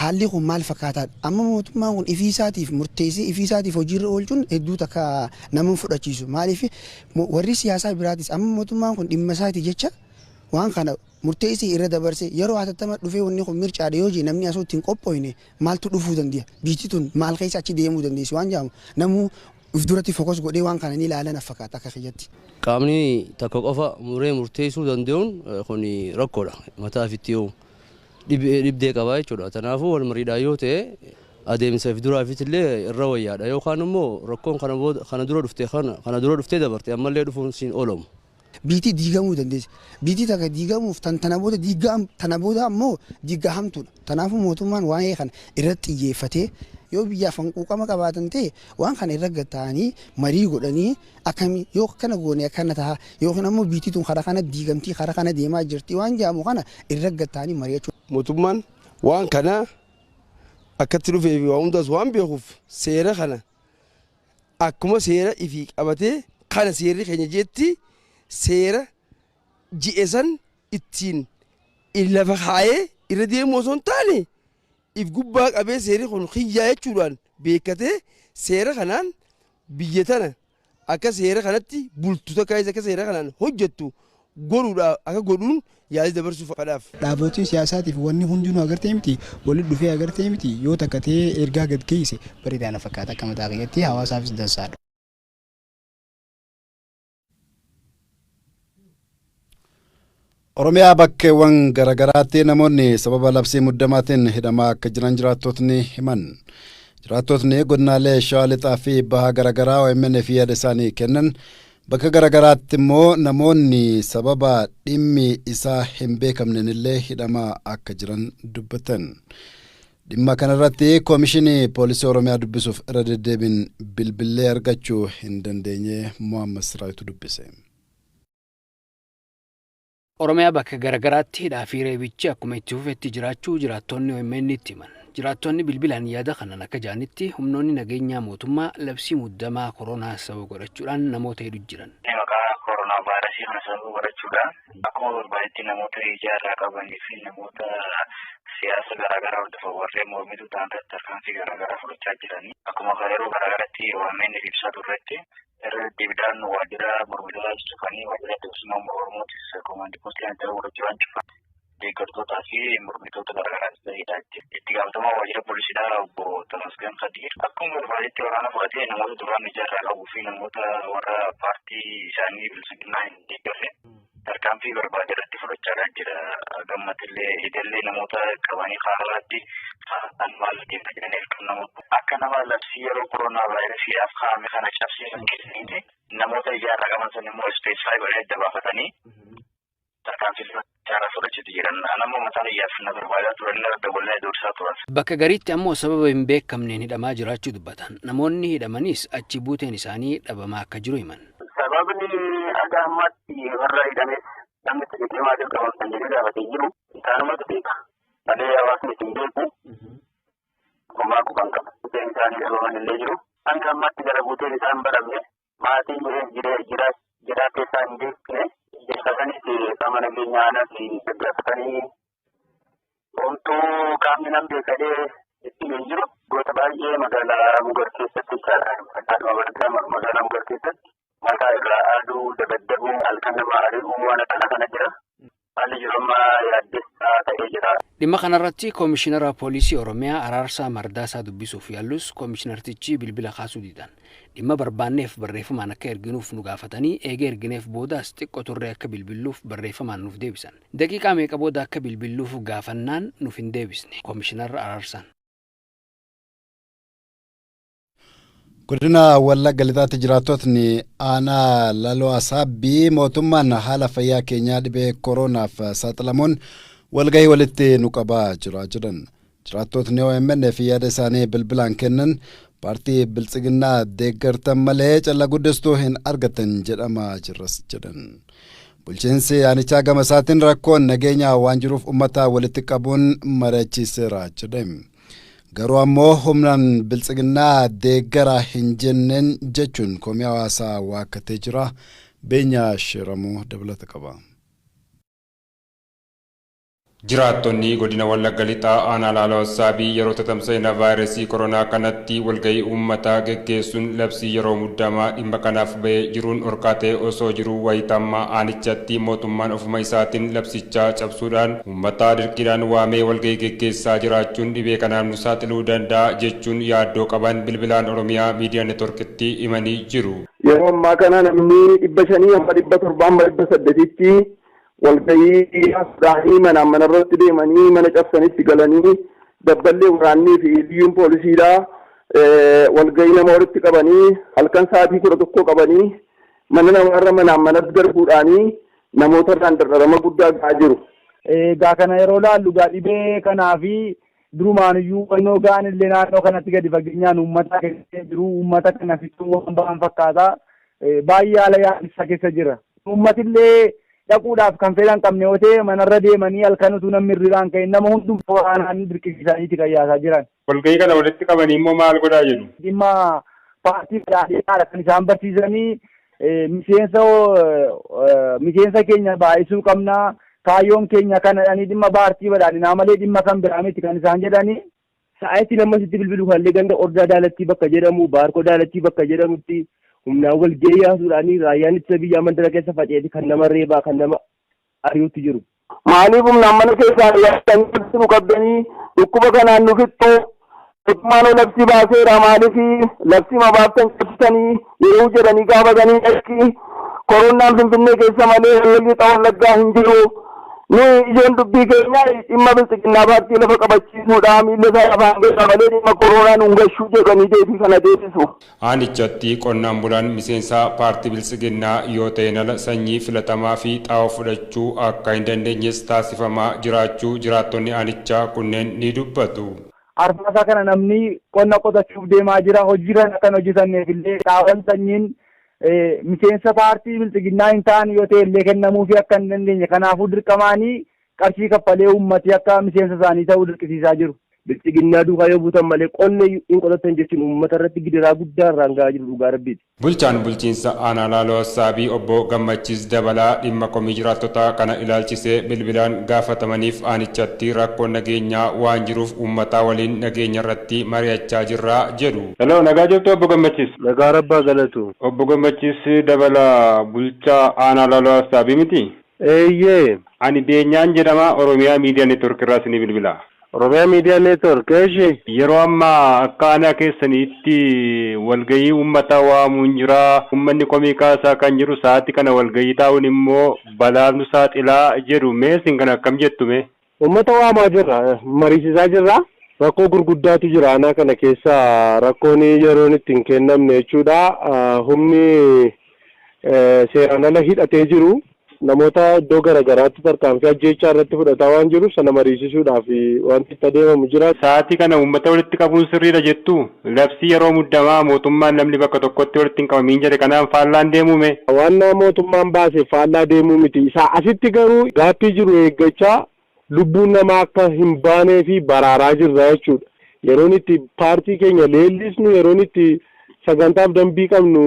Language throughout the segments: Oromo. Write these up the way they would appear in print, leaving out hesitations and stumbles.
Haalli kun maal fakkaataadha? Amma mootummaan kun ifii isaatiif murteessee ifii isaatiif hojiirra oolchuun hedduu takka nama hin fudhachiisu. Maaliif warri siyaasaa biraatis amma mootummaan kun dhimma isaati jecha waan kana murteessee irra dabarsee yeroo hatattama dhufee wanni kun mircaadha yoo jee namni asoo ittiin qophooyne maaltu dhufuu danda'a? Biyyi tun maal keessa achi deemuu dandeessi waan jedhamu namuu if duratti focus godhee waan kana ni ilaala na fakkaata akka kiyyatti. Qaamni takka qofa muree murteessuu danda'uun kun rakkoodha. Mataa ofitti yoo dhibdee qaba jechuudha. Kanaafuu wal mariidhaan yoo ta'e adeemsa if duraafis illee irra wayyaadha. Yookaan immoo rakkoon kana booda kana dura dhufte kana dura dhuftee dabarte ammallee dhufuun siin oolamu. Biitii diigamuu dandeessi. Biitii takka diigamuuf tan tana booda diigaa tana booda ammoo diigaa hamtuudha. Kanaafuu mootummaan waa'ee kana irratti xiyyeeffatee yoo biyyaaf hanquuqama qabaatan ta'e waan kana irra ta'anii marii godhanii akkamii yoo akkana goone akkana ta'a yookiin ammoo biitii tun karaa kana diigamtii karaa kana deemaa jirti waan jedhamu kana irra ta'anii mari'achuu. Mootummaan waan kana akkatti dhufee fi waa hundaas waan beekuuf seera kana akkuma seera ifii qabatee kana seerri keenya jeetti seera ji'e san ittiin lafa kaayee irra deemu osoo hin taane if gubbaa qabee seerri kun kiyyaa jechuudhaan beekatee seera kanaan biyya tana akka seera kanatti bultu takka akka seera kanaan hojjettu godhuudhaaf akka godhuun yaalii dabarsuuf fadhaaf. Dhaabbotiin siyaasaatiif wanni hundinuu agartee miti walitti dhufee agartee miti yoo takka ta'ee ergaa gad geesse bareedaa na fakkaata akka mataa kiyyatti hawaasaafis dansaadha. Oromiyaa bakkeewwan garaagaraatti namoonni sababa labsii muddamaatiin hidhamaa akka jiran jiraattotni himan. Jiraattotni godinaalee Shawaa Lixaa fi Bahaa garaagaraa OMN fi yaada isaanii kennan bakka garaagaraatti immoo namoonni sababa dhimmi isaa hin beekamneen illee hidhamaa akka jiran dubbatan. Dhimma kanarratti Koomishinii Poolisii Oromiyaa dubbisuuf irra deddeebiin bilbilee argachuu hin dandeenye Mohaammed Siraayitu dubbise. Oromiyaa bakka garaagaraatti hidhaa fi reebichi akkuma itti fufetti jiraachuu jiraattonni OMN itti himan. Jiraattonni bilbilaan yaada kanan akka jedhanitti humnoonni nageenyaa mootummaa labsii muddamaa koronaa sababa godhachuudhaan namoota hidhu jiran. Maqaa koronaa vaayirasii kana sababa godhachuudhaan akkuma barbaadetti namoota ijaa irraa qabanii fi namoota siyaasa garaagaraa hordofan warreen mormituu ta'an irratti tarkaanfii garaagaraa fudhachaa jiranii. Akkuma yeroo garaagaraatti OMN ibsaa turretti irra deddeebiidhaan waajjira mormitootaa cufanii waajjira bilisummaa Oromootis koomaandii poostii kan ta'e godhachuudhaan cufan. Deeggartootaa fi mormitoota garaagaraatti hidhaa jira. Itti gaafatamaa waajjira poolisiidhaa obbo Tamasgan Kadiir akkuma barbaadetti waraana fudhatee namoota duraan ijaarraa qabuu fi namoota warra paartii isaanii bilisiginaa hin deeggarre tarkaanfii barbaade irratti fudhachaa jira. Gammatillee hidhallee namoota qabanii kaaraatti kan maal deemaa jiraniif kan namoota akka nama labsii yeroo koronaa vaayirasiidhaaf kaa'ame kana cabsiisan keessatti namoota ijaarraa qaban sun immoo ispeesifaayi godhanii adda baafatanii tarkaanfii irraa fudhachuutu jiran. Nama mataan iyyaaf na barbaadaa turan irra dabalaa doorsaa turan. Bakka gariitti ammoo sababa hin beekamneen hidhamaa jiraachuu dubbatan. Namoonni hidhamanis achi buuteen isaanii dhabamaa akka jiru himan. Sababni aga ammaatti warra hidhames namni itti maaliif qabamtan jedhee gaafatee jiru isaanumatu beeka. Malee hawaasni ittiin beeku homaa quban qaba. Buuteen isaanii dhabaman illee jiru. Hanga ammaatti gara buuteen isaan baramne maatiin jiraatee isaan hin beekne jechasanis qaama nageenya aanaa fi gaggaafatanii homtuu qaamni nan beekadee ittiin hin jiru. Goota baay'ee magaalaa Mugar keessatti jechaadha. Magaalaa Mugar keessatti mataa irraa aduu dabaddabuu halkan nama ari'uu waan akkana kana jira. Haalli jiru amma yaaddessaa ta'ee jira. Dhimma kanarratti Koomishinara Poolisii Oromiyaa Araarsaa Mardaasaa dubbisuuf yaallus koomishinartichi bilbila kaasuu didan. Dhimma barbaanneef barreeffamaan akka erginuuf nu gaafatanii eega ergineef boodaas xiqqoo turree akka bilbilluuf barreeffamaan nuuf deebisan. Daqiiqaa meeqa booda akka bilbilluuf gaafannaan nuuf hin deebisne Koomishinarra Araarsaan. Godina Wallagga Lixaatti jiraattotni aanaa Laloo Asaabbii mootummaan haala fayyaa keenyaa dhibee koronaaf saaxilamuun walgahii walitti nu qabaa jira jedhan. Jiraattotni OMN fi yaada isaanii bilbilaan kennan paartii biltsiginnaa deeggartan malee calla guddistuu hin argatan jedhamaa jirras jedhan. Bulchiinsi aanichaa gama isaatiin rakkoon nageenyaa waan jiruuf uummata walitti qabuun mari'achiiseera jedhe. Garuu ammoo humnaan biltsiginnaa deeggaraa hin jenneen jechuun komii hawaasaa waakkatee jira. Beenyaa Shiramuu dabalata qaba. Jiraattonni godina Wallagga Lixaa aanaa Laaloo Assaabii yeroo tatamsa'ina vaayirasii koronaa kanatti walgahii uummataa geggeessuun labsii yeroo muddamaa dhimma kanaaf bahee jiruun dhorkaa ta'e osoo jiruu, wayitammaa aanichatti mootummaan ofuma isaatiin labsichaa cabsuudhaan uummataa dirqiidhaan waamee walgahii geggeessaa jiraachuun dhibee kanaaf nu saaxiluu danda'a jechuun yaaddoo qaban bilbilaan Oromiyaa Miidiyaa Neetworkitti himanii jiru. Yeroo ammaa kana namni 500 hamma 700 hamma 800tti walgahii haasa'anii manaan manarratti deemanii mana cabsanitti galanii, dabballee waraannii fi biyyuun poolisiidha walgahii nama walitti qabanii, halkan sa'aatii 11 qabanii mana namaarra manaan manatti darbuudhaanii namoota irraan dararama guddaa gahaa jiru. Egaa kana yeroo laallu, gaa dhibee kanaa fi durumaanuyyuu hubannoo ga'aan illee naannoo kanatti gadi fageenyaan uummata keessa jiru, uummata kana fixuun waan ba'an fakkaata. Baay'ee haala yaaddisaa keessa jira. Uummatillee dhaquudhaaf kan fedhan qabne yoo ta'e, manarra deemanii halkan utuu namni hirribaan ka'in nama hundum waraanaan dirqisiisaniiti kan yaasaa jiran. Walgahii kana walitti qabanii immoo maal godhaa jedhu? Dhimma paartii badhaadhinaadha kan isaan barsiisanii. Miseensa keenya baay'isuu qabna, kaayyoon keenya kana jedhanii, dhimma paartii badhaadhinaa malee dhimma kan biraa miti kan isaan jedhanii. Sa'aatii nama sitti bilbilu kanallee ganda Ordaa Daalattii bakka jedhamu, Baarkoo Daalattii bakka jedhamutti humnaan wal gahii yaasuudhaan raayyaan ittisa biyyaa mandara keessa faca'eeti kan nama reebaa, kan nama ari'utti jiru. Maaliif humnaan mana keessaa yaadanii nu qabdanii dhukkuba kanaan nu fixxu? Mootummaan labsii baaseera, maaliif labsii mabaaftan cabsitanii yeroo jedhanii gaafatanii, dhaqi koronaan Finfinnee keessa malee Lixa Wallaggaa hin jiru. Nu ijoon dubbii keenya dhimma Bilxiginnaa paartii lafa qabachiisuudha, miilla isaa lafaan ga'aa malee dhimma koronaa nu gashuu jedhanii deebii kana deebisu. Aanichatti qonnaan bulaan miseensa paartii Bilxiginnaa yoo ta'een ala sanyii filatamaa fi xaa'oo fudhachuu akka hin dandeenyes taasifamaa jiraachuu jiraattonni aanichaa kunneen ni dubbatu. Arfaasaa kana namni qonna qotachuuf deemaa jira. Hojii kana kan hojjetanneef illee xaa'oon sanyiin miseensa paartii Bilxiginnaa hin ta'an yoo ta'e illee kennamuufii akka hin dandeenye, kanaafuu dirqamaanii qarshii kaffalee uummati akka miseensa isaanii ta'uu dirqisiisaa jiru. Bilxiginnaa duukaa yoo buutan malee qonna hin qotatan jechuun uummata irratti gidiraa guddaa irraan gahaa jiru, dhugaa rabbiiti. Bulchaan bulchiinsa aanaa Laaloo Assaabii obbo Gammachiis Dabalaa dhimma komii jiraattotaa kana ilaalchisee bilbilaan gaafatamaniif, aanichatti rakkoon nageenyaa waan jiruuf uummataa waliin nageenya irratti mari'achaa jirra jedhu. Hello, nagaa jirtu obbo Gammachiis? Nagaa, rabbaa galatu. Obbo Gammachiis Dabalaa bulchaa aanaa Laaloo Assaabii miti? Eeyyee. Ani Beenyaan jedhama, Oromiyaa Miidiyaa Neetwork irraa isinii bilbila. Oromiyaa Miidiyaa Neetwork, eeshi. Yeroo ammaa akka aanaa keessaniitti walgahii uummataa waamuun jira. Uummanni komii kaasaa kan jiru sa'aatii kana walgahii taa'uun immoo balaaf nu saaxilaa jedhu. Mee isin kana akkam jettu mee? Uummata waamaa jirra. Mariisisaa jirra. Rakkoo gurguddaatu jira aanaa kana keessa, rakkoon yeroon itti hin kennamne jechuudha. Humni seeraan ala hidhatee jiru namoota iddoo garaagaraatti tarkaanfii ajjeechaa irratti fudhataa waan jiruuf, sana mariisisuudhaaf wanti itti adeemamu jira. Sa'aatii kana uummata walitti qabuun sirriidha jettu? Labsii yeroo muddamaa mootummaan namni bakka tokkotti walitti hin qabamiin jedhe kanaan faallaan deemuume? Waan mootummaan baase faallaa deemuu miti. Isaa asitti garuu gaaffii jiru eeggachaa lubbuun namaa akka hin baanee fi baraaraa jirra jechuudha. Yeroon itti paartii keenya leellisnu, yeroon itti sagantaaf dambii qabnu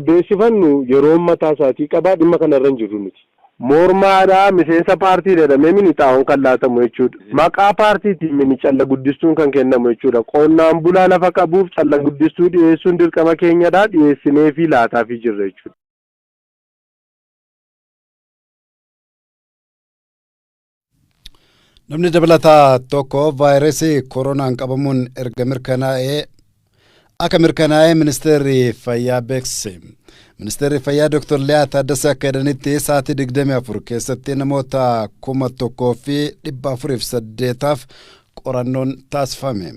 beeksifannu yeroo mataa isaatii qabaa, dhimma kanarra hin jirru miti. Mormaadhaa miseensa paartii jedhamee mini xaa'oon kan laatamu jechuudha. Maqaa paartiitiin mini calla guddistuun kan kennamu jechuudha. Qonnaan bulaa lafa qabuuf calla guddistuu dhiyeessuun dirqama keenyadha, dhiyeessinee fi laataafii jirra jechuudha. Namni dabalataa tokko vaayirasii koronaan qabamuun erga mirkanaa'ee akka mirkanaa'ee ministeerri fayyaa beeksise. Ministeerri fayyaa Dr. Liyaa Taaddasee akka jedhanitti, sa'aatii 24 keessatti namoota 1408f qorannoon taasifame.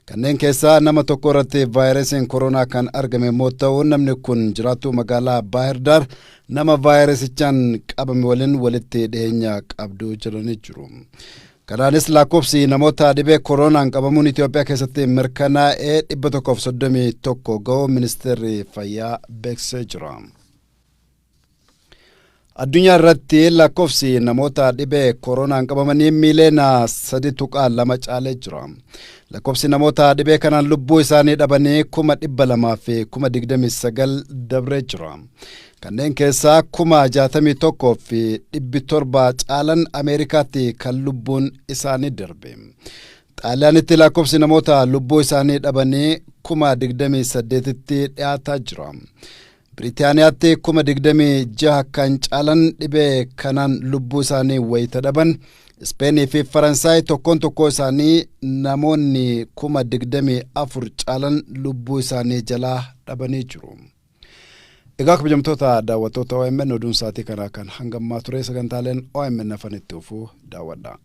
Kanneen keessaa nama tokko irratti vaayirasiin koronaa kan argame yommuu ta'u, namni kun jiraattuu magaalaa Baahirdaar nama vaayirasichaan qabame waliin walitti dhiyeenya qabdu jedhanii jiru. Kanaanis lakkoofsi namoota dhibee koronaan qabamuun Itoophiyaa keessatti mirkanaa'ee 131 ga'uu ministeerri fayyaa beeksisee jira. Addunyaa irratti lakkoofsi namoota dhibee koronaan qabamanii miiliyoona 3.2 caalee jira. Lakkoofsi namoota dhibee kanaan lubbuu isaanii dhabanii 229,000 dabree jira. Kanneen keessaa 61,700 caalan Ameerikaatti kan lubbuun isaanii darbe. Xaaliyaanitti lakkoofsi namoota lubbuu isaanii dhabanii 28,000tti dhiyaataa jira. Biriitaaniyaatti 26,000 kan caalan dhibee kanaan lubbuu isaanii wayita dhaban, Ispeenii fi Faransaay tokkoon tokkoo isaanii namoonni 24,000 caalan lubbuu isaanii jalaa dhabanii jiru. Egaa kabajamtoota daawwattoota OMN, oduun sa'aatii kanaa kan hangammaa ture. Sagantaaleen OMN hafan itti fufuu daawwadha.